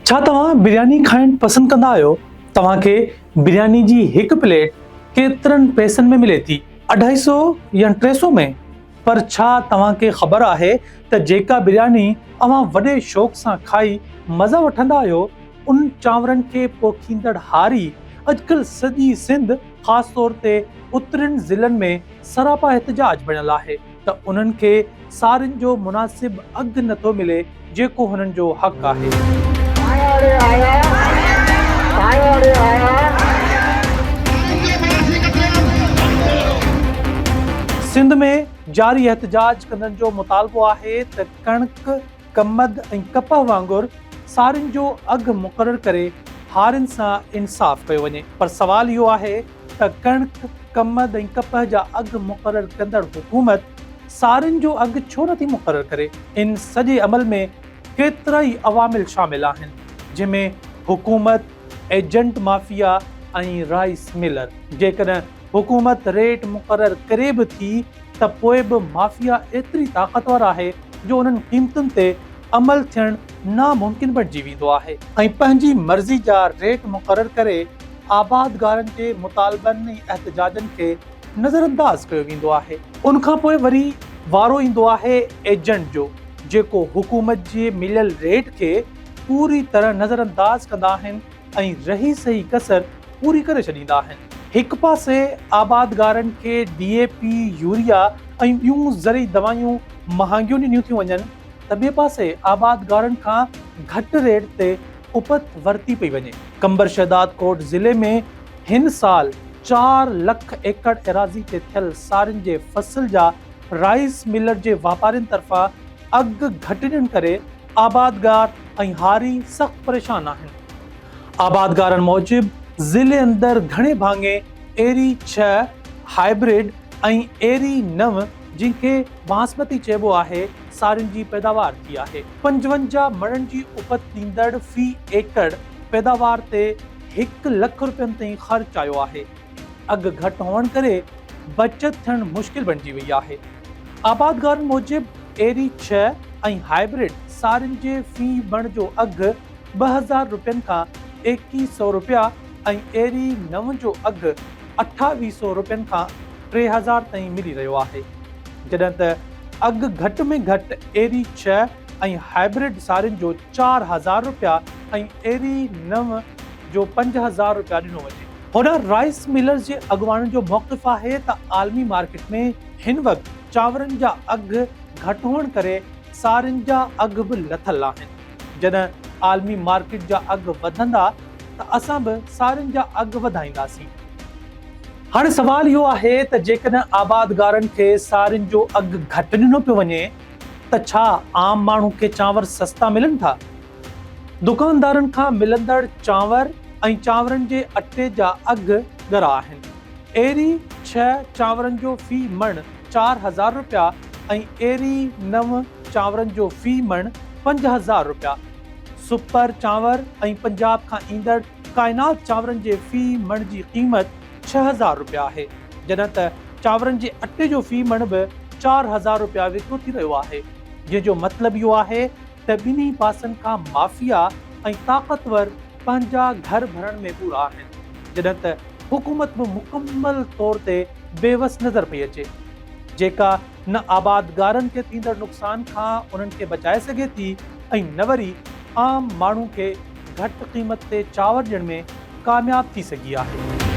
ڇا توهان برياني کائڻ پسند ڪندا آهيو؟ توهان کي برياني جي هڪ پليٽ ڪيترن پئسن ۾ ملي ٿي؟ اڍائي سو يا 300 ۾؟ پر ڇا توهان کي خبر آهي ته جيڪا برياني اوهان وڏي شوق سان کائي مزا وٺندا آهيو ان چانورن کي پوکيندڙ هاري اڄڪلهه سڄي سنڌ خاص طور تي اترين ضلعن ۾ سراپا احتجاج بڻيل آهي ته انهن کي سارين جو مناسب اگهه نٿو ملي جيڪو هنن جو حق آهي. آيا ڙي آيا، آيا ڙي آيا. سنڌ ۾ جاري احتجاج ڪندڙن جو مطالبو آهي ته ڪڻڪ، ڪمند ۽ ڪپهه وانگر سارين جو اگهه مقرر ڪري هارين سان انصاف ڪيو وڃي پر سوال اهو آهي ته ڪڻڪ، ڪمند ۽ ڪپهه جا اگهه مقرر ڪندڙ حڪومت سارين جو اگهه ڇو نٿي مقرر ڪري؟ ان سڄي عمل ۾ ڪيترائي عوامل شامل آهن، جنهن ۾ حڪومت، ايجنٽ مافيا ۽ رائيس ملر. جيڪڏهن حڪومت ريٽ مقرر ڪري به ٿي ته پوء به مافيا ايتري طاقتور آهي جو انهن قيمتن تي عمل ٿيڻ ناممڪن بڻجي ويندو آهي. ۽ پنهنجي مرضي جا ريٽ مقرر ڪري آبادگارن جي مطالبن ۽ احتجاجن کي نظرانداز ڪيو ويندو آهي. ان کان پوء وري وارو ايندو آهي ايجنٽ جو جيڪو حڪومت جي مليل ريٽ کي پوري طرح نظرانداز ڪندا آهن ۽ رهي سهي ڪسر پوري ڪري ڇڏيندا آهن. هڪ پاسي آبادگارن کي ڊي اي پي، يوريا ۽ ٻيون زرعي دوائيون مهانگيون ڏنيون ٿيون وڃن ته ٻئي پاسي آبادگارن کان گهٽ ريٽ تي اپت ورتي پئي وڃي. قمبر شهدادڪوٽ ضلعي ۾ هن سال چار لک ايڪڙ ايراضي تي ٿيل سارين جي فصل جا رائيس ملر جي واپارين طرفان اگهه گهٽ ڏيڻ ڪري آبادگار ۽ هاري سخت پريشان آهن. آبادگارن موجب ضلعي اندر گهڻي ڀاڱي ايري ڇهه، هائبرڊ، ۽ ايري نو جنهن کي باسمتي چئبو آهي سارين جي پيداوار ٿي آهي. 55 مڻن جي اپت ڏيندڙ في ايڪڙ پيداوار تي هڪ لک رپين تائين خرچ آيو آهي. اگهه گهٽ هئڻ ڪري بچت ٿيڻ مشڪل بڻجي وئي آهي. آبادگارن موجب ايري ڇهه ۽ هائبرڊ سارين جي في مڻ جو اگهه 2000 رپين کان ايڪيهه سئو رپيا ۽ ايري نو جو اگهه اٺاويهه سئو رپين کان 3000 تائين ملي رهيو آهي. جڏهن ته اگهه گهٽ ۾ گهٽ ايري ڇهه ۽ هائبرڊ سارين جو 4000 رپيا ۽ ايري نو جو 5000 رپيا ڏنو وڃي. هوڏانهن رائيس ملرز جي اڳواڻن جو موقف آهي ته عالمي مارڪيٽ ۾ هن وقت چانورن جا اگهه گهٽ هئڻ ڪري سارين جا اگهه به لٿل آهن، جڏهن عالمي مارڪيٽ جا اگهه وڌندا ته اسان به سارين جا اگهه وڌائينداسين. هاڻي سوال اهو آهي ته جيڪڏهن آبادگارن کي سارين جو اگهه گهٽ ڏنو پيو وڃي ته ڇا عام ماڻهو کي چانور سستا ملن ٿا؟ دڪاندارن کان ملندڙ چانور ۽ چانورن جي اٽي جا اگهه ڳرا آهن. ايري ڇهه چانورن جو في مڻ 4000 رپيا ۽ ايري نو چانورن جو في مڻ 5000 رپيا. سپر چانور ۽ پنجاب کان ايندڙ ڪائنات چانورن جي في مڻ جي قيمت 6000 رپيا آهي، جڏهن ته چانورن جي اٽي جو في مڻ به 4000 رپيا وڪرو ٿي رهيو آهي، جنهن جو مطلب اهو آهي ته ٻنهي پاسن کان مافيا ۽ طاقتور پنهنجا گهر ڀرڻ ۾ پورا آهن، جڏهن ته حڪومت به مڪمل طور تي بيوس نظر پئي اچي، جيڪا نه آبادگارن کي ٿيندڙ نقصان کان انهن کي بچائي سگهي ٿي ۽ نه وري عام ماڻهو کي گهٽ قيمت تي چانور ڏيڻ ۾ ڪامياب ٿي سگهي آهي.